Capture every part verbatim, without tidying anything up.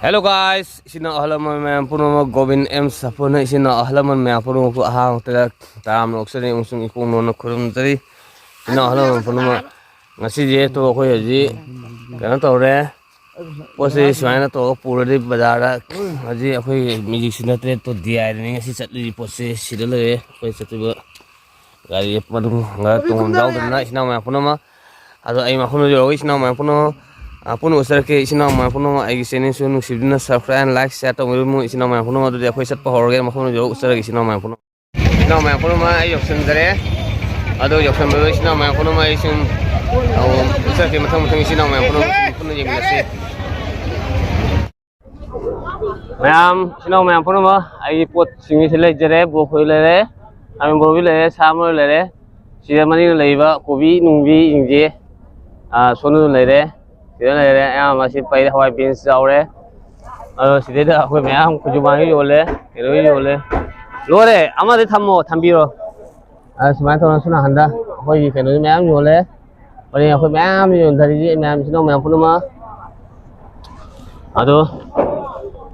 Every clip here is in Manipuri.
Hello guys, ꯏꯆꯤꯟ ꯏꯅꯥꯎ ꯑꯍꯜ ꯂꯃꯟ ꯃꯌꯥꯝ ꯄꯨꯝꯅꯃꯛ, ꯒꯣꯕꯤꯟ ꯑꯦꯝ ꯁꯥꯐꯨꯅ ꯏꯆꯤꯟ ꯏꯅꯥꯎ ꯑꯍꯜ ꯂꯃꯟ ꯃꯌꯥꯝ ꯄꯨꯝꯅꯃꯛꯄꯨ ꯑꯍꯥꯟꯕꯗ ꯇꯔꯥꯝꯅ ꯑꯣꯛꯆꯔꯤ ꯑꯃꯁꯨꯡ ꯏꯀꯣꯛ ꯅꯣꯟꯅ ꯈꯨꯔꯨꯝꯖꯔꯤ꯫ ꯏꯆꯤꯟ ꯏꯅꯥꯎ ꯑꯍꯜ ꯂꯃꯟ ꯄꯨꯝꯅꯃꯛ, ꯉꯁꯤꯁꯦ ꯇꯣ ꯑꯩꯈꯣꯏ ꯍꯧꯖꯤꯛ ꯀꯩꯅꯣ ꯇꯧꯔꯦ, ꯄꯣꯠꯁꯦ ꯁꯨꯃꯥꯏꯅ ꯇꯧꯔꯒ ꯄꯨꯔꯗꯤ ꯕꯖꯥꯔꯗ ꯍꯧꯖꯤꯛ ꯑꯩꯈꯣꯏ ꯃ꯭ꯌꯨꯖꯤꯛꯁꯤ ꯅꯠꯇ꯭ꯔꯦ ꯇꯣ, ꯗꯤ ꯑꯥꯏꯗꯅꯤ ꯉꯁꯤ ꯆꯠꯂꯤꯁꯤ꯫ ꯄꯣꯠꯁꯦ ꯁꯤꯗ ꯂꯩꯔꯦ, ꯑꯩꯈꯣꯏ ꯆꯠꯇꯣꯏꯕ ꯒꯥꯔꯤ ꯃꯅꯨꯡ ꯇꯣꯡꯐꯝ ꯌꯥꯎꯗꯗꯅ ꯏꯆꯤꯟ ꯏꯅꯥꯎ ꯃꯌꯥꯝ ꯄꯨꯝꯅꯃꯛ꯫ ꯑꯗꯣ ꯑꯩ ꯃꯐꯝꯗꯨ ꯌꯧꯔꯒ ꯏꯆꯤꯟ ꯏꯅꯥꯎ ꯃꯌꯥꯝ ꯄꯨꯝꯅꯃꯛ, ꯑ, ꯄꯨꯟꯅ ꯎꯠꯆꯔꯛꯀꯦ꯫ ꯏꯆꯤꯟ ꯏꯅꯥꯎ ꯃꯌꯥꯝ ꯄꯨꯝꯅꯃꯛ ꯑꯩꯒꯤ ꯆꯦꯅꯦꯜꯁꯨ ꯅꯨꯡꯁꯤꯕꯤꯗꯨꯅ subscribe and like share ꯇꯧꯕꯤꯔꯝꯃꯨ ꯏꯆꯤꯟ ꯏꯅꯥꯎ ꯃꯌꯥꯝ ꯄꯨꯝꯅꯃꯛ꯫ ꯑꯗꯨꯗꯤ ꯑꯩꯈꯣꯏ ꯆꯠꯄ ꯍꯧꯔꯒꯦ, ꯃꯐꯝꯗꯨ ꯌꯧꯔꯒ ꯎꯠꯆꯔꯒꯦ ꯏꯆꯤꯟ ꯏꯅꯥꯎ ꯃꯌꯥꯝ ꯄꯨꯝꯅꯃꯛ꯫ ꯏꯆꯤꯟ ꯏꯅꯥꯎ ꯃꯌꯥꯝ ꯄꯨꯝꯅꯃꯛ ꯑꯩ ꯌꯧꯁꯤꯟꯖꯔꯦ꯫ ꯑꯗꯣ ꯌꯧꯁꯤꯟꯕꯗ ꯏꯆꯤꯟ ꯏꯅꯥꯎ ꯃꯌꯥꯝ ꯄꯨꯝꯅꯃꯛ ꯑꯩ ꯁꯨꯝ, ꯑ, ꯎꯠꯆꯔꯛꯀꯦ ꯃꯊꯪ ꯃꯊꯪ ꯏꯆꯤꯟ ꯏꯅꯥꯎ ꯃꯌꯥꯝ ꯄꯨꯝꯅꯃꯛ ꯄꯨꯟꯅ ꯌꯦꯡꯃꯤꯟꯅꯁꯤ꯫ ꯃꯌꯥꯝ, ꯏꯆꯤꯟ ꯏꯅꯥꯎ ꯃꯌꯥꯝ ꯄꯨꯝꯅꯃꯛ, ꯑꯩꯒꯤ ꯄꯣꯠꯁꯤꯡꯁꯤ ꯂꯩꯖꯔꯦ꯫ ꯕ꯭ꯔꯣꯀꯣꯂꯤ ꯂꯩꯔꯦ, ꯈꯥꯃꯦꯟ ꯕꯣꯔꯣꯕꯤ ꯂꯩꯔꯦ, ꯁꯥ ꯃꯔꯣꯏ ꯂꯩꯔꯦ꯫ ꯁꯤꯗ ꯃꯅꯤꯡꯗ ꯂꯩꯔꯤꯕ ꯀꯣꯕꯤ ꯅꯨꯡꯕꯤꯁꯤꯡꯁꯦ, ꯑꯥ, ꯁꯣꯝꯗꯁꯨ ꯂꯩꯔꯦ, ꯁꯤꯗ ꯂꯩꯔꯦ꯫ ꯑꯌꯥꯝꯕ ꯁꯤ ꯄꯩ, ꯍꯋꯥꯏ ꯕꯤꯟꯁ ꯌꯥꯎꯔꯦ꯫ ꯑꯗꯣ ꯁꯤꯗꯩꯗ ꯑꯩꯈꯣꯏ ꯃꯌꯥꯝ ꯈꯨꯖꯨꯃꯥꯟꯒꯤ ꯌꯣꯜꯂꯦ, ꯀꯩꯅꯣꯒꯤ ꯌꯣꯜꯂꯦ꯫ ꯂꯣꯏꯔꯦ, ꯑꯃꯗꯤ ꯊꯝꯃꯣ, ꯊꯝꯕꯤꯔꯣ꯫ ꯑ, ꯁꯨꯃꯥꯏꯅ ꯇꯧꯗꯅ ꯁꯣꯝ ꯅꯥꯀꯟꯗ ꯑꯩꯈꯣꯏꯒꯤ ꯀꯩꯅꯣꯁꯨ ꯃꯌꯥꯝ ꯌꯣꯜꯂꯦ꯫ ꯍꯣꯔꯦꯟ ꯑꯩꯈꯣꯏ ꯃꯌꯥꯝ ꯌꯣꯟꯊꯔꯤꯁꯦ ꯃꯌꯥꯝ ꯏꯆꯤꯟ ꯏꯅꯥꯎ ꯃꯌꯥꯝ ꯄꯨꯝꯅꯃꯛ꯫ ꯑꯗꯣ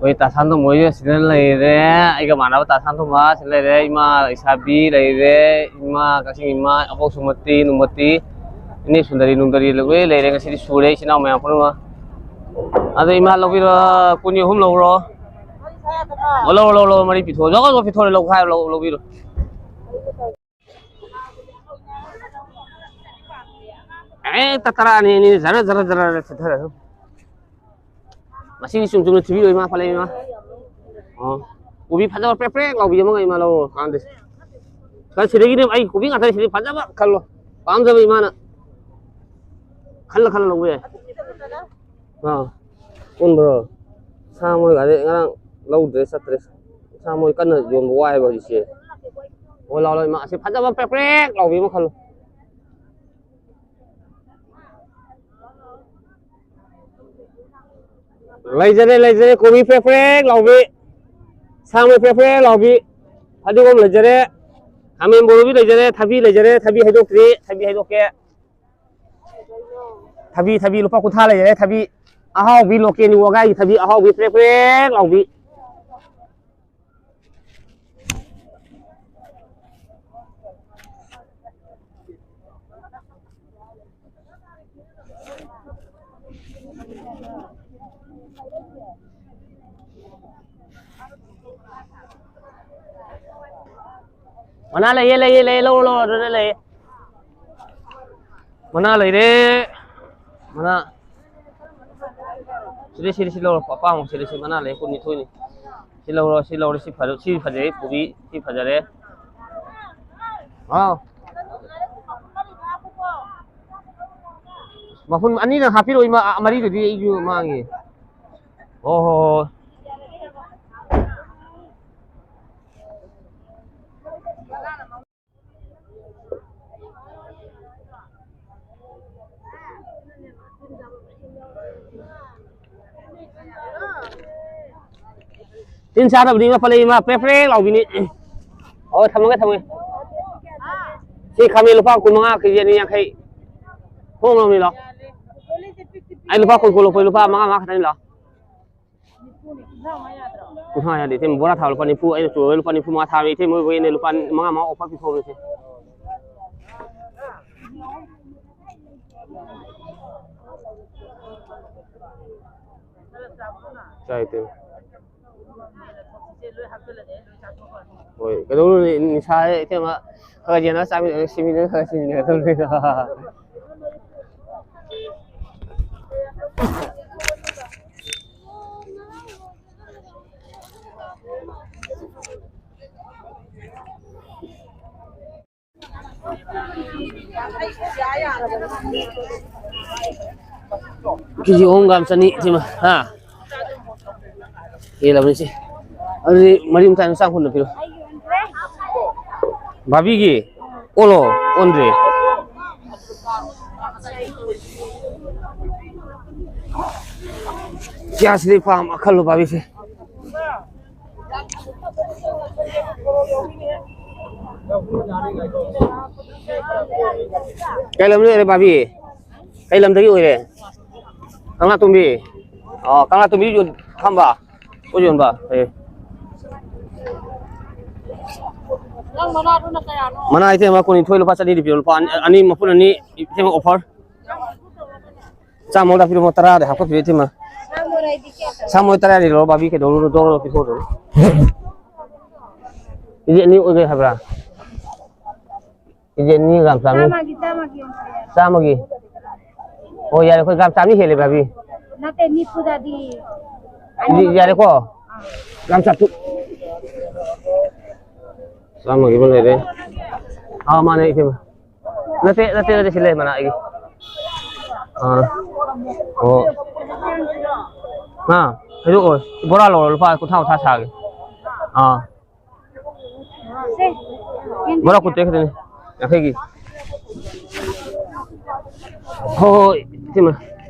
ꯑꯩꯈꯣꯏ ꯇꯥ ꯁꯥꯟꯇꯣꯝꯕ ꯍꯣꯏ ꯁꯤꯗ ꯂꯩꯔꯦ, ꯑꯩꯒ ꯃꯥꯟꯅꯕ ꯇꯥ ꯁꯥꯟꯇꯣꯝꯕ ꯁꯤꯗ ꯂꯩꯔꯦ, ꯏꯃꯥ ꯏꯁꯥꯕꯤ ꯂꯩꯔꯦ, ꯏꯃꯥ ꯀꯛꯆꯤꯡ ꯏꯃꯥ, ꯑꯕꯣꯛ ꯁꯨꯃꯇꯤ ꯅꯨꯡꯃꯇꯤ, ꯏꯅꯦ ꯁꯨꯟꯗꯔꯤ ꯅꯨꯡꯗꯔꯤ ꯂꯣꯏ ꯂꯩꯔꯦ꯫ ꯉꯁꯤꯗꯤ ꯁꯨꯔꯦ ꯏꯆꯤꯟ ꯏꯅꯥꯎ ꯃꯌꯥꯝ ꯄꯨꯝꯅꯃꯛ꯫ ꯑꯗꯣ ꯏꯃꯥ ꯂꯧꯕꯤꯔꯣ, ꯀꯨꯟꯒꯤ ꯑꯍꯨꯝ ꯂꯧꯔꯣ꯫ ꯑꯣ, ꯂꯧꯔꯣ, ꯂꯧꯔꯣ, ꯂꯧꯔꯣ, ꯃꯔꯤ ꯄꯤꯊꯣꯛꯑꯣ꯫ ꯖꯒꯠ ꯖꯒꯠ ꯄꯤꯊꯣꯛꯑꯣ, ꯂꯧꯈꯥꯏꯔꯣ, ꯂꯧ-, ꯂꯧꯕꯤꯔꯣ꯫ ꯍꯦꯛꯇ ꯇꯔꯥ ꯑꯅꯤ ꯑꯅꯤ ꯖꯔ ꯖꯔ ꯖꯔ ꯖꯔ ꯊꯤꯊꯔꯦ꯫ ꯃꯁꯤꯗꯤ ꯆꯨꯝ ꯆꯨꯝꯅ ꯊꯤꯕꯤꯔꯣ, ꯏꯃꯥ, ꯐꯠꯂꯦ, ꯏꯃꯥ꯫ ꯑꯣ꯫ ꯀꯣꯕꯤ ꯐꯖꯕ ꯄ꯭ꯔꯦꯛ ꯄ꯭ꯔꯦꯛ ꯂꯥꯎꯕꯤ ꯑꯃꯒ ꯏꯃꯥ ꯂꯧꯔꯣ, ꯀꯥꯟꯗꯦ꯫ ꯈꯔ ꯁꯤꯗꯒꯤꯅꯦ ꯑꯩ ꯀꯣꯕꯤ ꯉꯥꯛꯇꯅꯦ, ꯁꯤꯗꯤ ꯐꯖꯕ ꯈꯜꯂꯣ꯫ ꯄꯥꯝꯖꯕ ꯏꯃꯥꯅ ꯈꯜꯂ ꯈꯜꯂ ꯂꯧꯕ ꯌꯥꯏ꯫ ꯑꯥ꯫ ꯀꯣꯟꯕ꯭ꯔꯣ? ꯁꯥ ꯃꯣꯏꯒꯗꯤ ꯉꯔꯥꯡ ꯂꯧꯗ꯭ꯔꯦ, ꯆꯠꯇ꯭ꯔꯦ꯫ ꯁꯥ ꯃꯣꯏ ꯀꯟꯅ ꯌꯣꯟꯕ ꯋꯥꯏꯑꯦꯕ ꯍꯧꯖꯤꯛꯁꯦ꯫ ꯑꯣ, ꯂꯥꯎ, ꯂꯥꯎ, ꯏꯃꯥ, ꯑꯁꯤ ꯐꯖꯕ ꯄ꯭ꯔꯦꯛ ꯄ꯭ꯔꯦꯛ ꯂꯥꯎꯕꯤ ꯑꯃ ꯈꯜꯂꯣ꯫ ꯂꯩꯖꯔꯦ, ꯂꯩꯖꯔꯦ, ꯀꯣꯕꯤ ꯄ꯭ꯔꯦꯛ ꯄ꯭ꯔꯦꯛ ꯂꯥꯎꯕꯤ, ꯁꯥ ꯃꯣꯏ ꯄ꯭ꯔꯦꯛ ꯄ꯭ꯔꯦꯛ ꯂꯥꯎꯕꯤ, ꯐꯗꯤꯒꯣꯝ ꯂꯩꯖꯔꯦ, ꯈꯥꯃꯦꯟ ꯕꯣꯔꯣꯕꯤ ꯂꯩꯖꯔꯦ, ꯊꯕꯤ ꯂꯩꯖꯔꯦ, ꯊꯕꯤ ꯍꯩꯗꯣꯛꯇ꯭ꯔꯤ, ꯊꯕꯤ ꯍꯩꯗꯣꯛꯀꯦ꯫ ꯊꯕꯤ, ꯊꯕꯤ ꯂꯨꯄꯥ ꯀꯨꯟꯊ꯭ꯔꯥ ꯂꯩꯔꯦ, ꯊꯕꯤ꯫ ꯑꯍꯥꯎꯕꯤ ꯂꯣꯀꯦꯜꯒꯤ ꯋꯥꯒꯥꯏꯒꯤ ꯊꯕꯤ ꯑꯍꯥꯎꯕꯤ ꯄ꯭ꯔꯦꯛ ꯄ꯭ꯔꯦꯛ ꯂꯥꯎꯕꯤ꯫ ꯃꯅꯥ ꯂꯩꯌꯦ, ꯂꯩꯌꯦ, ꯂꯩꯌꯦ, ꯂꯧꯔꯣ, ꯂꯧꯔꯣ, ꯑꯗꯨꯗ ꯂꯩꯌꯦ꯫ ꯃꯅꯥ ꯂꯩꯔꯦ꯫ ꯃꯅꯥ꯫ ꯁꯤꯗꯩ, ꯁꯤꯗꯩ, ꯁꯤ ꯂꯧꯔꯣ꯫ ꯑꯄꯥꯝꯕ ꯁꯤꯗꯩ, ꯁꯤ ꯃꯅꯥ ꯂꯩ ꯀꯨꯟꯅꯤꯊꯣꯏꯅꯤ꯫ ꯁꯤ ꯂꯧꯔꯣ, ꯁꯤ ꯂꯧꯔꯣ, ꯁꯤ ꯐꯖ-, ꯁꯤ ꯐꯖꯩ, ꯀꯣꯕꯤ, ꯁꯤ ꯐꯖꯔꯦ꯫ ꯑꯥꯎ꯫ ꯃꯄꯨꯟ ꯑꯅꯤꯗꯪ ꯍꯥꯞꯄꯤꯔꯛꯑꯣ, ꯏꯃꯥ, ꯃꯔꯤꯗꯨꯗꯤ ꯑꯩꯁꯨ ꯃꯥꯡꯉꯦ꯫ ꯑꯣ ꯍꯣ ꯍꯣ꯫ ꯇꯤꯟ ꯆꯥꯗꯕꯅꯤ, ꯏꯃꯥ, ꯄꯠꯂꯛꯏ, ꯏꯃꯥ, ꯄ꯭ꯔꯦꯛ ꯄ꯭ꯔꯦꯛ ꯂꯥꯎꯕꯤꯅꯤ꯫ ꯑꯣ, ꯊꯝꯃꯒꯦ, ꯊꯝꯃꯒꯦ꯫ ꯁꯤ ꯈꯥꯃꯦꯟ ꯂꯨꯄꯥ ꯀꯨꯟ ꯃꯉꯥ, ꯀꯦ ꯖꯤ ꯑꯅꯤ ꯌꯥꯡꯈꯩ꯫ ꯍꯣꯡꯉꯕꯅꯤ, ꯂꯥꯎ꯫ ꯑꯩ ꯂꯨꯄꯥ ꯀꯨꯟ, ꯀꯨꯟ ꯂꯧꯕ, ꯂꯨꯄꯥ ꯃꯉꯥ, ꯃꯉꯥ ꯈꯛꯇꯅꯤ, ꯂꯥꯎ꯫ ꯀꯨꯟꯊ꯭ꯔꯥ ꯌꯥꯗꯦ, ꯏꯆꯦ, ꯕꯣꯔꯥ ꯊꯥꯎ ꯂꯨꯄꯥ ꯅꯤꯐꯨ, ꯑꯩꯅ ꯇꯣꯡꯉꯒ ꯂꯨꯄꯥ ꯅꯤꯐꯨ ꯃꯉꯥ ꯊꯥꯕ, ꯏꯆꯦ, ꯃꯣꯏꯕꯨ ꯑꯩꯅ ꯂꯨꯄꯥ ꯃꯉꯥ ꯃꯉꯥ offer ꯄꯤꯊꯣꯛꯑꯕꯅꯤ, ꯏꯆꯦ꯫ ꯆꯥꯏ, ꯏꯆꯦ꯫ ꯍꯣꯏ, ꯀꯩꯗꯧꯔꯨꯅꯤ, ꯅꯤꯁꯥ, ꯏꯆꯦ, ꯑꯃ ꯈꯔ ꯌꯦꯟꯅ ꯆꯥꯃꯤꯟꯅꯔꯒ ꯁꯤꯃꯤꯟꯅꯔꯒ ꯈꯔ ꯁꯤꯃꯤꯟꯅꯒꯗꯧꯅꯤ꯫ ꯀꯦ ꯖꯤ ꯑꯍꯨꯝ ꯒ꯭ꯔꯥꯝ ꯆꯅꯤ ꯁꯤꯃ꯫ ꯍꯥ? ꯍꯦꯜꯂꯕꯅꯤ ꯁꯤ꯫ ꯑꯗꯨꯗꯤ ꯃꯔꯤ ꯃꯇꯥꯏ ꯃꯆꯥ ꯍꯨꯟꯅ ꯄꯤꯔꯣ꯫ ꯚꯥꯕꯤꯒꯤ? ꯑꯣꯜꯂꯣ, ꯑꯣꯟꯗ꯭ꯔꯤ꯫ ꯒ꯭ꯌꯥꯁꯁꯤꯗꯤ ꯄꯥꯝ ꯑꯈꯜꯂꯣ ꯚꯥꯕꯤꯁꯦ꯫ ꯀꯩ ꯂꯝꯗꯒꯤ ꯑꯣꯏꯔꯦ ꯚꯥꯕꯤ? ꯀꯩ ꯂꯝꯗꯒꯤ ꯑꯣꯏꯔꯦ? ꯀꯪꯂꯥꯇꯣꯝꯕꯤ꯫ ꯑꯣ, ꯀꯪꯂꯥꯇꯣꯝꯕꯤ ꯌꯣꯟ-, ꯐꯝꯕ? ꯄꯣꯠ ꯌꯣꯟꯕ? ꯑꯦ꯫ ꯅꯪ ꯃꯅꯥꯗꯨꯅ ꯀꯌꯥꯅꯣ? ꯃꯅꯥ ꯏꯇꯩꯃ ꯀꯨꯟꯅꯤꯊꯣꯏ, ꯂꯨꯄꯥ ꯆꯅꯤꯗꯤ ꯄꯤꯌꯣ, ꯂꯨꯄꯥ ꯑꯅꯤ, ꯑꯅꯤ ꯃꯄꯨꯟ ꯑꯅꯤ, ꯏꯇꯩꯃ offer꯫ ꯆꯥꯝꯃ ꯍꯧꯗ ꯄꯤꯔꯝꯃꯣ, ꯇꯔꯥꯗꯤ ꯍꯥꯞꯀꯠꯄꯤꯔꯣ ꯏꯇꯩꯃ꯫ ꯁꯥꯃꯣꯏ ꯇꯔꯥꯗꯤ ꯂꯧꯔꯣ, ꯕꯥꯕꯤ ꯀꯩꯗꯧꯔꯨꯅꯣ, ꯗꯣꯛ ꯂꯧꯔꯣ, ꯄꯤꯊꯣꯛꯑꯣ꯫ ꯀꯦꯖꯤ ꯑꯅꯤ ꯑꯣꯏꯒꯦ ꯍꯥꯏꯕ꯭ꯔꯥ? ꯀꯦꯖꯤ ꯑꯅꯤ ꯒ꯭ꯔꯥꯝ ꯆꯥꯝꯃꯔꯤ꯫ ꯆꯥꯝꯃꯒꯤ, ꯆꯥꯝꯃꯒꯤ ꯑꯣꯏꯅ ꯌꯥꯔꯦ꯫ ꯆꯥꯝꯃꯒꯤ? ꯑꯣ, ꯌꯥꯔꯦ, ꯑꯩꯈꯣꯏ ꯒ꯭ꯔꯥꯝ ꯆꯥꯝꯃꯔꯤ ꯍꯦꯜꯂꯦ, ꯚꯥꯕꯤ꯫ ꯅꯠꯇꯦ, ꯅꯤꯐꯨꯗꯗꯤ꯫ ꯑꯗꯨꯗꯤ ꯌꯥꯔꯦꯀꯣ? ꯑꯥ꯫ ꯒ꯭ꯔꯥꯝ ꯆꯥꯇ꯭ꯔꯨꯛ꯫ ꯆꯥꯝꯃꯒꯤ ꯑꯃ ꯂꯩꯔꯦ꯫ ꯑꯥ, ꯃꯥꯅꯦ, ꯏꯇꯩꯃ꯫ ꯅꯠꯇꯦ, ꯅꯠꯇꯦ, ꯅꯠꯇꯦ, ꯁꯤ ꯂꯩ, ꯃꯅꯥ ꯑꯩꯒꯤ꯫ ꯑꯥ꯫ ꯑꯣ꯫ ꯍꯥ? ꯍꯥꯏꯗꯣꯛꯑꯣ꯫ ꯕꯣꯔꯥ ꯂꯧꯔꯣ, ꯂꯨꯄꯥ ꯀꯨꯟꯊ꯭ꯔꯥ, ꯀꯨꯟꯊ꯭ꯔꯥ ꯁꯥꯒꯦ꯫ ꯑꯥ꯫ ꯕꯣꯔꯥ ꯀꯨꯟꯇꯔꯦꯠ ꯈꯛꯇꯅꯤ, ꯌꯥꯡꯈꯩꯒꯤ꯫ ꯍꯣꯏ, ꯍꯣꯏ, ꯏꯇꯩꯃ꯫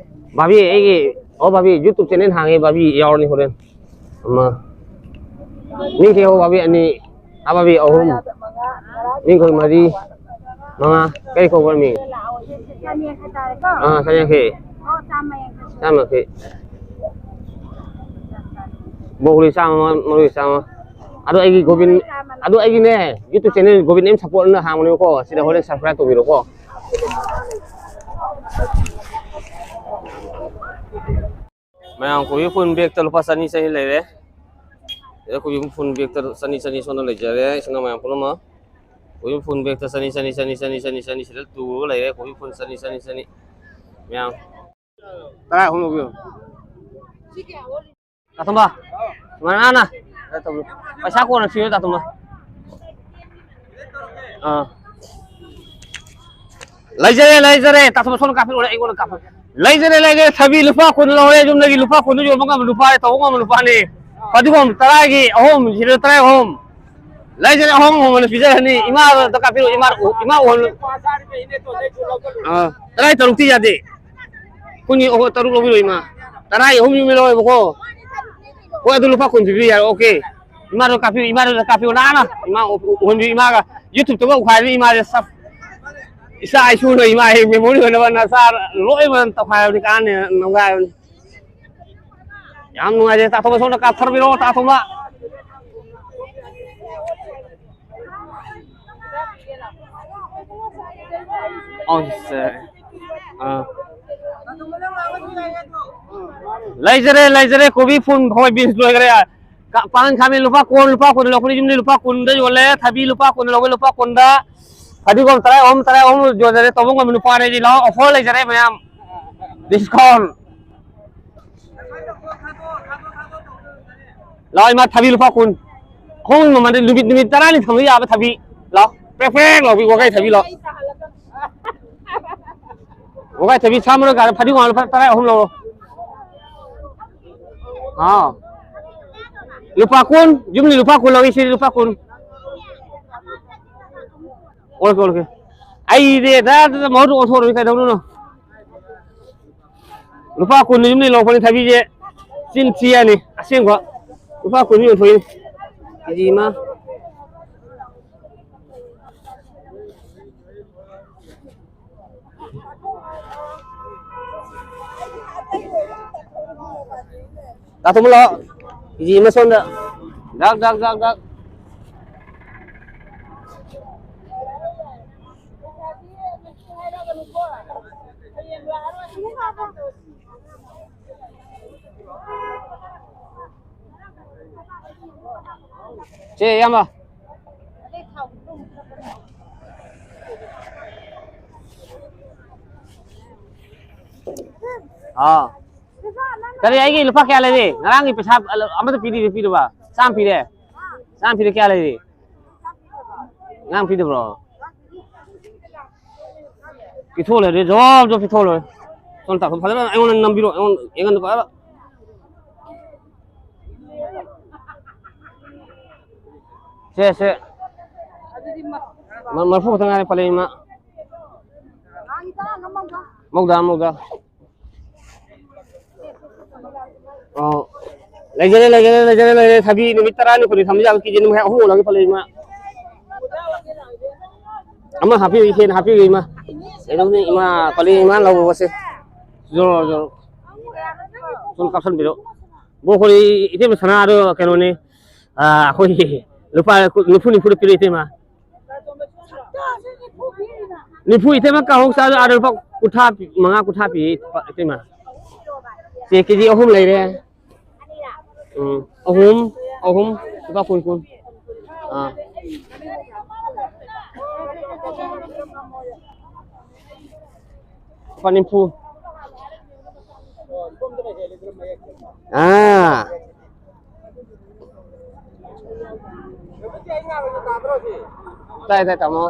ꯚꯥꯕꯤ, ꯑꯩꯒꯤ, ꯑꯣ, ꯚꯥꯕꯤ, YouTube channel ꯍꯥꯡꯉꯦ, ꯚꯥꯕꯤ, ꯌꯥꯎꯔꯅꯤ ꯍꯣꯔꯦꯟ꯫ ꯑꯃ꯫ ꯃꯤ ꯀꯌꯥ ꯍꯣ, ꯚꯥꯕꯤ? ꯑꯅꯤ꯫ ꯑꯥ, ꯚꯥꯕꯤ, ꯑꯍꯨꯝ꯫ ꯃꯤ ꯑꯩꯈꯣꯏ ꯃꯔꯤ, ꯃꯉꯥ꯫ ꯀꯔꯤ ꯀꯧꯕ꯭ꯔ ꯃꯤꯡ? ꯑꯥ, ꯆꯥꯝꯌꯥꯡꯈꯩ꯫ ꯆꯥꯝꯌꯥꯡꯈꯩ꯫ ꯕꯣꯛꯂꯤ ꯆꯥꯝꯃ, ꯃꯔꯣꯏ ꯆꯥꯝꯃ꯫ ꯑꯗꯣ ꯑꯩꯒꯤ ꯒꯣꯕꯤꯟ, ꯑꯗꯣ ꯑꯩꯒꯤꯅꯦ, YouTube channel ꯒꯣꯕꯤꯟ ꯑꯦꯝ ꯁꯄꯣꯔꯠꯅ ꯍꯥꯡꯕꯅꯦꯕꯀꯣ꯫ ꯁꯤꯗ ꯍꯣꯔꯦꯟ subscribe ꯇꯧꯕꯤꯔꯣꯀꯣ꯫ ꯃꯌꯥꯝ ꯀꯣꯕꯤ ꯐꯨꯟ ꯕꯦꯛꯇ ꯂꯨꯄꯥ ꯆꯅꯤ, ꯆꯅꯤ ꯂꯩꯔꯦ꯫ ꯁꯤꯗ ꯀꯣꯕꯤ ꯐꯨꯟ ꯕꯦꯛꯇ ꯆꯅꯤ, ꯆꯅꯤ ꯁꯣꯝꯗ ꯂꯩꯖꯔꯦ꯫ ꯁꯣꯝꯗ ꯃꯌꯥꯝ ꯄꯨꯝꯅꯃꯛ ꯀꯣꯕꯤ ꯐꯨꯟ ꯕꯦꯛꯇ ꯆꯅꯤ, ꯆꯅꯤ, ꯆꯅꯤ, ꯆꯅꯤ, ꯆꯅꯤ, ꯆꯅꯤ ꯁꯤꯗ ꯇꯨꯔꯒ ꯂꯩꯔꯦ꯫ ꯀꯣꯕꯤ ꯐꯨꯟ ꯆꯅꯤ, ꯆꯅꯤ, ꯆꯅꯤ꯫ ꯃꯌꯥꯝ ꯇꯔꯥ ꯑꯍꯨꯝ ꯂꯧꯕꯤꯌꯨ꯫ ꯇꯥ ꯊꯣꯝꯕ꯫ ꯃꯅꯥꯅ꯫ ꯄꯩꯁꯥ ꯀꯣꯟꯅ ꯊꯤꯌꯨ, ꯇꯥ ꯊꯣꯝꯕ꯫ ꯑꯥ꯫ ꯂꯩꯖꯔꯦ, ꯂꯩꯖꯔꯦ꯫ ꯇꯥ ꯊꯣꯝꯕ, ꯁꯣꯝꯗ ꯀꯥꯞꯄꯤꯔꯛꯑꯣꯅꯦ, ꯑꯩꯉꯣꯟꯗ ꯀꯥꯞꯄ꯫ ꯂꯩꯖꯔꯦ, ꯂꯩꯖꯔꯦ꯫ ꯊꯕꯤ ꯂꯨꯄꯥ ꯀꯨꯟ ꯂꯧꯔꯦ, ꯌꯨꯝꯗꯒꯤ ꯂꯨꯄꯥ ꯀꯨꯟꯗ ꯌꯣꯟꯕ ꯉꯝꯕ ꯂꯨꯄꯥ, ꯇꯧꯕ ꯉꯝꯕ ꯂꯨꯄꯥꯅꯦ꯫ ꯐꯗꯤꯒꯣꯝ ꯇꯔꯥꯒꯤ ꯑꯍꯨꯝ, ꯁꯤꯗ ꯇꯔꯥ ꯑꯍꯨꯝ꯫ ꯂꯩꯖꯔꯦ, ꯑꯍꯣꯡ ꯑꯍꯣꯡꯕꯅ ꯄꯤꯖꯔꯅꯤ꯫ ꯏꯃꯥꯗ ꯀꯥꯞꯄꯤꯔꯛꯑꯣ, ꯏꯃꯥ, ꯏꯃꯥ ꯑꯣꯟ-, ꯑꯥ, ꯇꯔꯥ ꯇꯔꯨꯛꯇꯤ ꯌꯥꯗꯦ꯫ ꯀꯨꯟꯒꯤ ꯑꯍꯨꯝ, ꯇꯔꯨꯛ ꯂꯧꯕꯤꯔꯣ, ꯏꯃꯥ꯫ ꯇꯔꯥꯒꯤ ꯑꯍꯨꯝ ꯌꯨꯝ ꯂꯧꯋꯦꯕꯀꯣ꯫ ꯍꯣꯏ, ꯑꯗꯨ ꯂꯨꯄꯥ ꯀꯨꯟ ꯄꯤꯕꯤꯌꯨ, ꯌꯥꯔꯦ, OK꯫ ꯏꯃꯥꯗꯣ ꯀꯥꯞꯄꯤꯌꯨ, ꯏꯃꯥꯗ ꯀꯥꯞꯄꯤꯌꯨ, ꯅꯥꯟꯅ꯫ ꯏꯃꯥ ꯎ-, ꯎ-, ꯎꯍꯟꯕꯤꯌꯨ, ꯏꯃꯥꯒ꯫ YouTube-ꯇꯒ ꯎꯈꯥꯏꯔꯅꯤ, ꯏꯃꯥꯁꯦ ꯁꯞ-, ꯏꯆꯥ ꯏꯁꯨ ꯂꯩ ꯏꯃꯥ ꯍꯦꯛ memory ꯑꯣꯏꯅꯕ ꯅꯆꯥ ꯂꯣꯏꯅ ꯇꯧꯈꯥꯏꯕꯅꯤ, ꯀꯥꯟꯅꯦ ꯅꯨꯡꯉꯥꯏꯕꯅꯤ꯫ ꯌꯥꯝ ꯅꯨꯡꯉꯥꯏꯖꯩ꯫ ꯇꯥꯊꯣꯛꯄ ꯁꯣꯝꯗ ꯀꯥꯞꯊꯔꯕꯤꯔꯣ, ꯇꯥꯊꯣꯛꯄ꯫ ꯑꯣ, ꯁꯦ꯫ ꯑꯥ꯫ ꯂꯩꯖꯔꯦ, ꯂꯩꯖꯔꯦ꯫ ꯀꯣꯕꯤ ꯐꯨꯟ, ꯍꯣꯏ, beans ꯂꯣꯏꯈꯔꯦ꯫ ꯀ-, ꯄꯥꯡꯒꯟ ꯈꯥꯃꯦꯟ ꯂꯨꯄꯥ ꯀꯨꯟ, ꯂꯨꯄꯥ ꯀꯨꯟ ꯂꯧꯕꯅꯤ, ꯌꯨꯝꯗ ꯂꯨꯄꯥ ꯀꯨꯟꯗ ꯌꯣꯜꯂꯦ꯫ ꯊꯕꯤ ꯂꯨꯄꯥ ꯀꯨꯟ ꯂꯧꯕ, ꯂꯨꯄꯥ ꯀꯨꯟꯗ꯫ ꯐꯗꯤꯒꯣꯝ ꯇꯔꯥ ꯑꯍꯨꯝ, ꯇꯔꯥ ꯑꯍꯨꯝ ꯌꯣꯟꯖꯔꯦ꯫ ꯇꯧꯕ ꯉꯝꯕ ꯅꯨꯄꯥꯅꯤ ꯑꯩꯗꯤ꯫ ꯂꯥꯛꯑꯣ, offer ꯂꯩꯖꯔꯦ ꯃꯌꯥꯝ꯫ Discount꯫ ꯂꯥꯛꯑꯣ ꯏꯃꯥ, ꯊꯕꯤ ꯂꯨꯄꯥ ꯀꯨꯟ꯫ ꯈꯣꯡ ꯃꯃꯜꯗꯤ ꯅꯨꯃꯤꯠ, ꯅꯨꯃꯤꯠ ꯇꯔꯥꯅꯤ ꯊꯝꯕ ꯌꯥꯕ ꯊꯕꯤ꯫ ꯂꯥꯛꯑꯣ꯫ ꯄ꯭ꯔꯦꯛ ꯄ꯭ꯔꯦꯛ ꯂꯥꯎꯕꯤ ꯋꯥꯒꯥꯏ ꯊꯕꯤ ꯂꯥꯛꯑꯣ꯫ ꯋꯥꯒꯥꯏ ꯊꯕꯤ ꯁꯥ ꯃꯔꯣꯏ ꯀꯥꯗ ꯐꯗꯤꯒꯣꯝ ꯂꯨꯄꯥ ꯇꯔꯥ ꯑꯍꯨꯝ ꯂꯧꯔꯣ꯫ ꯑꯥ꯫ ꯂꯨꯄꯥ ꯀꯨꯟ, ꯌꯨꯝꯗꯤ ꯂꯨꯄꯥ ꯀꯨꯟ ꯂꯧꯏ, ꯁꯤꯗꯤ ꯂꯨꯄꯥ ꯀꯨꯟ꯫ ꯑꯣꯜꯂꯛꯀꯦ, ꯑꯣꯜꯂꯛꯀꯦ꯫ ꯑꯩꯗꯤ ꯍꯦꯛꯇ ꯃꯍꯨꯠ ꯑꯣꯟꯊꯣꯛꯑꯔꯣꯏ ꯀꯩꯗꯧꯗꯣꯏꯅꯣ? ꯂꯨꯄꯥ ꯀꯨꯟ ꯌꯨꯝꯗꯒꯤ ꯂꯧꯔꯛꯄꯅꯤ ꯊꯕꯤꯁꯦ꯫ ꯆꯤꯟ ꯊꯤ ꯍꯥꯏꯅꯤ꯫ ꯑꯁꯦꯡꯕ꯫ ꯂꯨꯄꯥ ꯀꯨꯟ ꯌꯣꯟꯊꯣꯛꯏꯅꯤ꯫ ꯀꯦꯖꯤ ꯑꯃ꯫ ꯇꯥꯊꯣꯛ ꯂꯥꯛꯑꯣ꯫ ꯀꯦꯖꯤ ꯑꯃ ꯁꯣꯝꯗ꯫ ꯗꯥꯛ, ꯗꯥꯛ, ꯗꯥꯛ, ꯗꯥꯛ꯫ ꯁꯦ, ꯏꯌꯥꯝꯕ꯫ ꯑꯥ꯫ ꯀꯔꯤ, ꯑꯩꯒꯤ ꯂꯨꯄꯥ ꯀꯌꯥ ꯂꯩꯔꯤ? ꯉꯔꯥꯡꯒꯤ ꯄꯩꯁꯥ ꯑꯃꯗ ꯄꯤꯔꯤꯕ, ꯄꯤꯔꯕ? ꯆꯥꯝꯃ ꯄꯤꯔꯦ? ꯆꯥꯝꯃ ꯄꯤꯔꯦ, ꯀꯌꯥ ꯂꯩꯔꯤ? ꯉꯔꯥꯡ ꯄꯤꯗꯕ꯭ꯔꯣ? ꯄꯤꯊꯣꯛ ꯂꯣꯏꯔꯦ, ꯖꯣꯕ ꯖꯣꯕ ꯄꯤꯊꯣꯛ ꯂꯣꯏꯔꯦ꯫ ꯁꯣꯝ ꯇꯥꯊꯣꯛ, ꯐꯖꯅ ꯑꯩꯉꯣꯟꯗ ꯅꯝꯕꯤꯔꯣ, ꯑꯩꯉꯣꯟꯗ, ꯑꯩꯉꯣꯟꯗ ꯐꯖꯅ꯫ ꯁꯦ, ꯁꯦ꯫ ꯃ-, ꯃꯔꯐꯨ ꯈꯛꯇ ꯉꯥꯏꯔꯦ, ꯄꯜꯂꯛꯏ ꯏꯃꯥ꯫ ꯃꯧꯗ꯭ꯔꯥ, ꯃꯧꯗ꯭ꯔꯥ꯫ ꯑꯣ꯫ ꯂꯩꯖꯔꯦ, ꯂꯩꯖꯔꯦ, ꯂꯩꯖꯔꯦ, ꯂꯩꯖꯔꯦ꯫ ꯊꯕꯤ ꯅꯨꯃꯤꯠ ꯇꯔꯥꯅꯤ ꯀꯨꯟꯅꯤ ꯊꯝꯕ ꯌꯥꯕ ꯀꯦꯖꯤ ꯑꯅꯤ ꯃꯈꯥꯏ ꯑꯍꯨꯝ ꯂꯧꯒꯦ ꯄꯜꯂꯛꯏ ꯏꯃꯥ꯫ ꯑꯃ ꯍꯥꯞꯄꯤꯌꯨ, ꯏꯆꯦꯅ ꯍꯥꯞꯄꯤꯌꯨ ꯏꯃꯥ꯫ ꯀꯩꯗꯧꯅꯤ, ꯏꯃꯥ, ꯄꯂꯦꯟ ꯏꯃꯥ ꯂꯧꯕꯁꯦ꯫ ꯖꯣꯔꯣ, ꯖꯣꯔꯣ꯫ ꯁꯨꯝ ꯀꯥꯞꯁꯟꯕꯤꯔꯣ꯫ ꯕꯣ, ꯑꯩꯈꯣꯏ ꯏꯇꯩꯃ ꯁꯅꯥꯗꯣ ꯀꯩꯅꯣꯅꯤ꯫ ꯑꯥ, ꯑꯩꯈꯣꯏꯒꯤ ꯂꯨꯄꯥ ꯅꯤꯐꯨ, ꯅꯤꯐꯨꯗ ꯄꯤꯔꯛꯑꯦ, ꯏꯇꯩꯃ꯫ ꯅꯤꯐꯨ ꯏꯇꯩꯃ ꯀꯥꯡꯍꯧ ꯆꯥꯗꯣ ꯑꯥꯗ ꯂꯨꯄꯥ ꯀꯨꯟꯊ꯭ꯔꯥ ꯄꯤ, ꯃꯉꯥ ꯀꯨꯟꯊ꯭ꯔꯥ ꯄꯤꯌꯦ ꯏꯇꯩꯃ꯫ ꯁꯦ ꯀꯦ ꯖꯤ ꯑꯍꯨꯝ ꯂꯩꯔꯦ꯫ ꯎꯝ, ꯑꯍꯨꯝ, ꯑꯍꯨꯝ, ꯂꯨꯄꯥ ꯀꯨꯟ, ꯀꯨꯟ꯫ ꯑꯥ꯫ ꯂꯨꯄꯥ ꯅꯤꯐꯨ꯫ ꯑꯥ꯫ ꯇꯥꯏ, ꯇꯥꯏ, ꯇꯥꯃꯣ꯫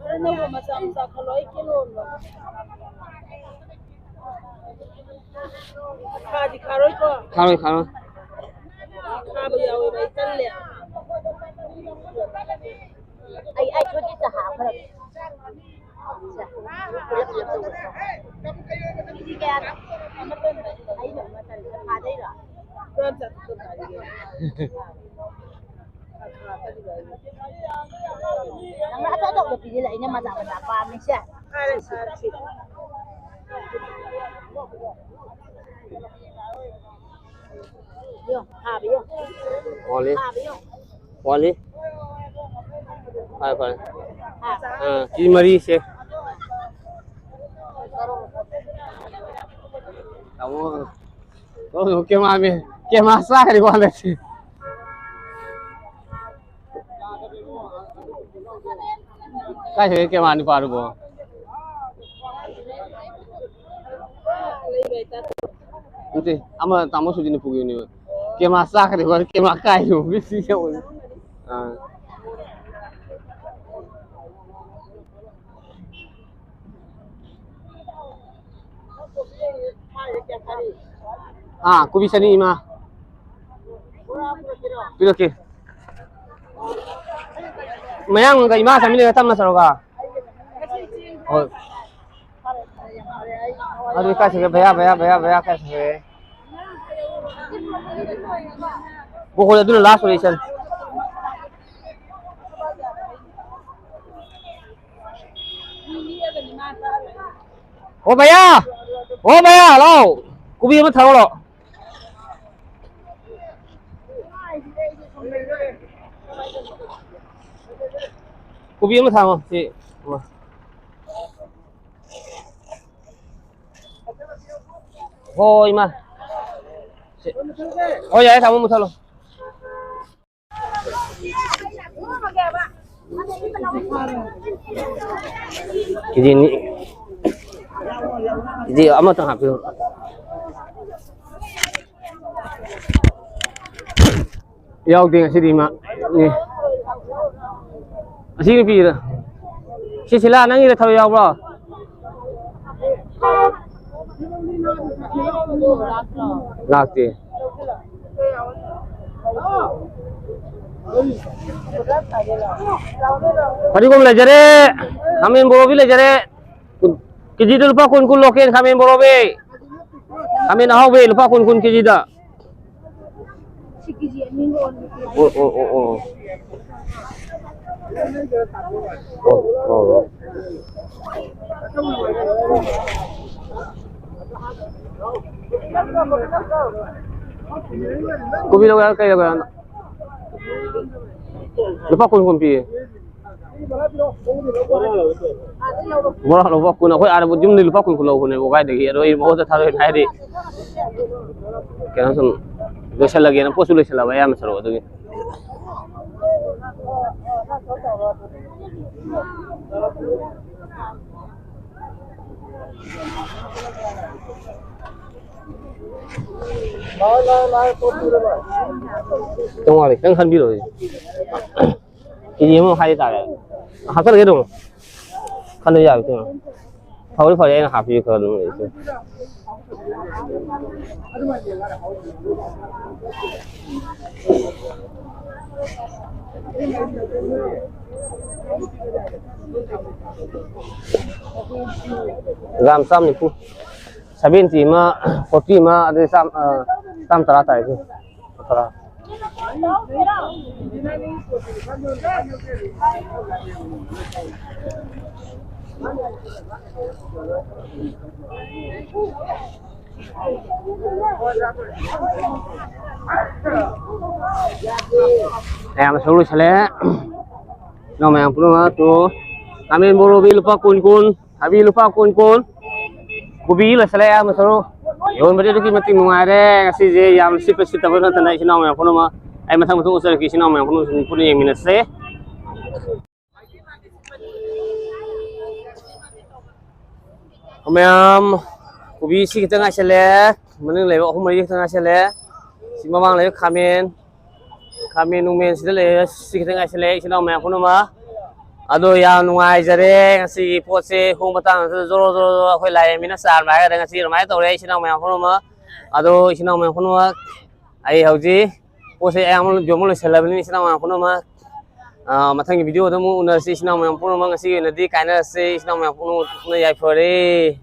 ꯈꯔ ꯅꯧꯕ ꯃꯆꯥ ꯃꯆꯥ ꯈꯜꯂꯣ, ꯑꯩ ꯀꯤꯂꯣ ꯑꯃ꯫ ꯈꯥꯗꯤ ꯈꯥꯔꯣꯏꯀꯣ? ꯈꯥꯔꯣꯏ, ꯈꯥꯔꯣꯏ꯫ ꯈꯥꯕ ꯌꯥꯎꯋꯦꯕ, ꯑꯩ ꯇꯜꯂꯦ꯫ ꯑꯩ, ꯑꯩ ꯈꯨꯖꯤꯠꯇ ꯍꯥꯞꯈ꯭ꯔꯒꯦ꯫ ꯁꯦ, ꯄꯨꯂꯞ ꯄꯨꯂꯞ ꯇꯧꯕ꯫ ꯀꯦꯖꯤ ꯀꯌꯥꯅꯣ? ꯑꯃꯇꯪꯗ ꯑꯩꯅ ꯑꯃꯇꯪꯗ ꯐꯥꯗꯩꯔꯣ? ꯅꯪꯅ ꯑꯆꯧ ꯑꯆꯧꯕ ꯄꯤꯁꯤꯜꯂꯦ, ꯑꯩꯅ ꯃꯆꯥ ꯃꯆꯥ ꯄꯥꯝꯃꯤꯁꯦ꯫ ꯌꯣ, ꯐꯥꯕ ꯌꯣ꯫ ꯑꯣꯜꯂꯤ꯫ ꯐꯥꯕ ꯌꯣ꯫ ꯑꯣꯜꯂꯤ꯫ ꯐꯔꯦ, ꯐꯔꯦ꯫ ꯐꯥꯕ꯫ ꯑꯥ, ꯀꯦꯖꯤ ꯃꯔꯤꯁꯦ꯫ ꯇꯥꯃꯣ, ꯇꯥꯃꯣ, ꯀꯦꯃꯥꯃꯦꯟ, ꯀꯦꯃꯥ ꯆꯥꯈ꯭ꯔꯦꯀꯣ ꯍꯟꯗꯛꯁꯦ꯫ ꯀꯥꯏ ꯆꯠꯈ꯭ꯔꯦ ꯀꯦꯃꯥ ꯅꯨꯄꯥꯗꯨꯕꯣ? ꯅꯠꯇꯦ, ꯑꯃ ꯇꯥꯃꯣ ꯁꯨꯖꯤꯅ ꯄꯨꯈꯤꯕꯅꯦꯕ꯫ ꯀꯦꯃꯥ ꯆꯥꯈ꯭ꯔꯦꯕ, ꯀꯦꯃꯥ ꯀꯥꯏꯔꯦꯕ, ꯃꯤꯠꯁꯤ ꯌꯦꯡꯉꯨ꯫ ꯑꯥ꯫ ꯑꯥ, ꯀꯣꯕꯤ ꯆꯅꯤ, ꯏꯃꯥ꯫ ꯄꯤꯔꯛꯀꯦ꯫ ꯃꯌꯥꯡꯒ ꯏꯃꯥ ꯆꯥꯃꯤꯟꯅꯔ ꯇꯞꯅ ꯆꯠꯂꯣꯀꯣ꯫ ꯍꯣꯏ꯫ ꯑꯗꯨꯗꯤ ꯀꯥꯏ ꯆꯠꯈ꯭ꯔꯦ? ꯚꯩꯌꯥ, ꯚꯩꯌꯥ, ꯚꯩꯌꯥ, ꯚꯩꯌꯥ ꯀꯥꯏ ꯆꯠꯈ꯭ꯔꯦ? ꯕꯣ, ꯍꯣꯏ, ꯑꯗꯨꯅ last ꯑꯣꯏꯔꯦ, ꯏꯆꯟ꯫ ꯑꯣ ꯚꯩꯌꯥ, ꯑꯣ ꯚꯩꯌꯥ, ꯂꯥꯎ, ꯀꯣꯕꯤ ꯑꯃ ꯊꯥꯔꯛꯑꯣ꯫ ꯀꯣꯕꯤ ꯑꯃ ꯊꯥꯡꯉꯣ ꯁꯤ꯫ ꯍꯣꯏ ꯏꯃꯥ꯫ ꯁꯤ꯫ ꯍꯣꯏ ꯌꯥꯔꯦ, ꯊꯝꯃꯣ, ꯃꯨꯊꯠꯂꯣ꯫ ꯀꯦꯖꯤ ꯑꯅꯤ꯫ ꯀꯦꯖꯤ ꯑꯃꯇꯪ ꯍꯥꯞꯄꯤꯔꯣ꯫ ꯌꯥꯎꯗꯦ ꯉꯁꯤꯗꯤ ꯏꯃꯥ꯫ ꯑꯦ꯫ ꯑꯁꯤ ꯅꯨꯄꯤꯗ꯫ ꯁꯤ ꯁꯤꯂꯥ, ꯅꯪꯒꯤꯗ ꯊꯔꯣꯏ ꯌꯥꯎꯕ꯭ꯔꯣ? ꯂꯥꯛꯇꯦ꯫ ꯐꯗꯤꯒꯣꯝ ꯂꯩꯖꯔꯦ꯫ ꯈꯥꯃꯦꯟ ꯕꯣꯔꯣꯕꯤ ꯂꯩꯖꯔꯦ꯫ ꯀꯦꯖꯤꯗ ꯂꯨꯄꯥ ꯀꯨꯟ ꯀꯨꯟ local ꯈꯥꯃꯦꯟ ꯕꯣꯔꯣꯕꯤ꯫ ꯈꯥꯃꯦꯟ ꯑꯍꯥꯎꯕꯤ ꯂꯨꯄꯥ ꯀꯨꯟ ꯀꯨꯟ ꯀꯦꯖꯤꯗ꯫ ꯁꯤ ꯀꯦꯖꯤ ꯑꯅꯤ ꯑꯣꯟꯕ꯫ ꯑꯣ, ꯑꯣ, ꯑꯣ, ꯑꯣ꯫ ꯑꯣ, ꯑꯣ, ꯑꯣ꯫ ꯀꯣꯕꯤ ꯂꯧꯒꯦ ꯍꯥꯏꯔꯣ, ꯀꯩ ꯂꯧꯒꯦ ꯍꯥꯏꯅꯣ? ꯂꯨꯄꯥ ꯀꯨꯟ ꯀꯨꯟ ꯄꯤꯌꯦ꯫ ꯕꯣꯔꯥ ꯂꯨꯄꯥ ꯀꯨꯟ, ꯑꯩꯈꯣꯏ ꯑꯥꯗ ꯌꯨꯝꯗꯒꯤ ꯂꯨꯄꯥ ꯀꯨꯟ ꯀꯨꯟ ꯂꯧꯕꯅꯦꯕ ꯀꯥꯏꯗꯒꯤ, ꯑꯗꯣ ꯑꯩ ꯃꯉꯣꯟꯗ ꯊꯥꯗꯣꯛꯏꯅꯦ, ꯍꯥꯏꯗꯤ ꯀꯩꯅꯣ ꯁꯨꯝ ꯂꯣꯏꯁꯤꯜꯂꯒꯦꯅ, ꯄꯣꯠꯁꯨ ꯂꯣꯏꯁꯤꯜꯂꯕ ꯑꯌꯥꯝꯕ ꯁꯔꯨꯛ ꯑꯗꯨꯒꯤ꯫ ꯂꯥꯛꯑꯣ, ꯂꯥꯛꯑꯣ, ꯂꯥꯛꯑꯣ, ꯄꯣꯠ ꯄꯤꯔꯣ, ꯂꯥꯛꯑꯣ꯫ ꯇꯣꯉꯥꯟꯅ ꯈꯤꯇꯪ ꯈꯟꯕꯤꯔꯣ꯫ ꯀꯦꯖꯤ ꯑꯃ ꯃꯈꯥꯏꯗꯤ ꯇꯥꯔꯦ꯫ ꯍꯥꯞꯆꯜꯂꯒꯦ ꯑꯗꯨꯝ꯫ ꯈꯟꯕ ꯌꯥꯕ ꯀꯩꯅꯣ꯫ ꯐꯕꯨꯗꯤ ꯐꯔꯦ, ꯑꯩꯅ ꯍꯥꯞꯄꯤꯌꯨ ꯈꯔ ꯑꯗꯨꯝ ꯂꯩꯁꯦ꯫ ꯒ꯭ꯔꯥꯝ ꯆꯥꯝ ꯅꯤꯐꯨ꯫ Seventy ꯑꯃ, forty ꯑꯃ, ꯑꯗꯨꯗꯤ ꯆꯥꯝ-, ꯑ, ꯆꯥꯝ ꯇꯔꯥ ꯇꯥꯔꯦ, ꯁꯤ꯫ ꯇꯔꯥ꯫ ꯃꯌꯥꯝ ꯁꯔꯨ ꯂꯣꯏꯁꯜꯂꯦ꯫ ꯏꯅꯥꯎ ꯃꯌꯥꯝ ꯄꯨꯝꯅꯃꯛ ꯇꯨ, ꯈꯥꯃꯦꯟ ꯃꯣꯔꯣꯛ ꯂꯨꯄꯥ ꯀꯨꯟ ꯀꯨꯟ, ꯊꯕꯤ ꯂꯨꯄꯥ ꯀꯨꯟ ꯀꯨꯟ, ꯀꯣꯕꯤ ꯂꯣꯏꯁꯜꯂꯦ ꯑꯌꯥꯝꯕ ꯁꯔꯨ꯫ ꯌꯣꯟꯕꯗꯤ ꯑꯗꯨꯛꯀꯤ ꯃꯇꯤꯛ ꯅꯨꯡꯉꯥꯏꯔꯦ ꯉꯁꯤꯁꯦ, ꯌꯥꯝ ꯁꯤꯠꯄ ꯁꯤꯠꯇꯕ ꯅꯠꯇꯅ ꯏꯆꯤꯟ ꯏꯅꯥꯎ ꯃꯌꯥꯝ ꯄꯨꯝꯅꯃꯛ ꯑꯩ ꯃꯊꯪ ꯃꯊꯪ ꯎꯠꯆꯔꯛꯀꯦ, ꯏꯆꯤꯟ ꯏꯅꯥꯎ ꯃꯌꯥꯝ ꯄꯨꯝꯅꯃꯛ ꯄꯨꯟꯅ ꯌꯦꯡꯃꯤꯟꯅꯁꯦ꯫ ꯃꯌꯥꯝ, ꯀꯣꯕꯤ ꯁꯤ ꯈꯤꯇꯪ ꯉꯥꯏꯁꯜꯂꯦ, ꯃꯅꯤꯡ ꯂꯩꯕ ꯑꯍꯨꯝ ꯃꯔꯤ ꯈꯤꯇꯪ ꯉꯥꯏꯁꯜꯂꯦ꯫ ꯁꯤ ꯃꯃꯥꯡ ꯂꯩꯕ ꯈꯥꯃꯦꯟ, ꯈꯥꯃꯦꯟ ꯅꯨꯡꯃꯦꯟ ꯁꯤꯗ ꯂꯩꯔꯦ, ꯁꯤ ꯈꯤꯇꯪ ꯉꯥꯏꯁꯜꯂꯦ ꯏꯆꯤꯟ ꯏꯅꯥꯎ ꯃꯌꯥꯝ ꯄꯨꯝꯅꯃꯛ꯫ ꯑꯗꯣ ꯌꯥꯝ ꯅꯨꯡꯉꯥꯏꯖꯔꯦ ꯉꯁꯤꯒꯤ ꯄꯣꯠꯁꯦ ꯍꯣꯡꯕ ꯇꯥꯡꯕꯁꯤꯗ ꯖꯣꯔꯣ ꯖꯣꯔꯣ ꯖꯣꯔꯣ ꯑꯩꯈꯣꯏ ꯂꯥꯏꯔꯦꯝꯕꯤꯅ ꯆꯥꯟꯕ ꯍꯥꯏꯒꯗ꯭ꯔꯥ ꯉꯁꯤ ꯑꯗꯨꯃꯥꯏꯅ ꯇꯧꯔꯦ ꯏꯆꯤꯟ ꯏꯅꯥꯎ ꯃꯌꯥꯝ ꯄꯨꯝꯅꯃꯛ꯫ ꯑꯗꯣ ꯏꯆꯤꯟ ꯏꯅꯥꯎ ꯃꯌꯥꯝ ꯄꯨꯝꯅꯃꯛ, ꯑꯩ ꯍꯧꯖꯤꯛ ꯄꯣꯠꯁꯦ ꯑꯌꯥꯝꯕ ꯌꯣꯟꯕ ꯂꯣꯏꯁꯤꯜꯂꯕꯅꯤ ꯏꯆꯤꯟ ꯏꯅꯥꯎ ꯃꯌꯥꯝ ꯄꯨꯝꯅꯃꯛ꯫ ꯑ, ꯃꯊꯪꯒꯤ video ꯗ ꯑꯃꯨꯛ ꯎꯅꯔꯁꯤ ꯏꯆꯤꯟ ꯏꯅꯥꯎ ꯃꯌꯥꯝ ꯄꯨꯝꯅꯃꯛ꯫ ꯉꯁꯤꯒꯤ ꯑꯣꯏꯅꯗꯤ ꯀꯥꯏꯅꯔꯁꯤ ꯏꯆꯤꯟ ꯏꯅꯥꯎ ꯃꯌꯥꯝ ꯄꯨꯝꯅꯃꯛ ꯌꯥꯏꯐꯔꯦ꯫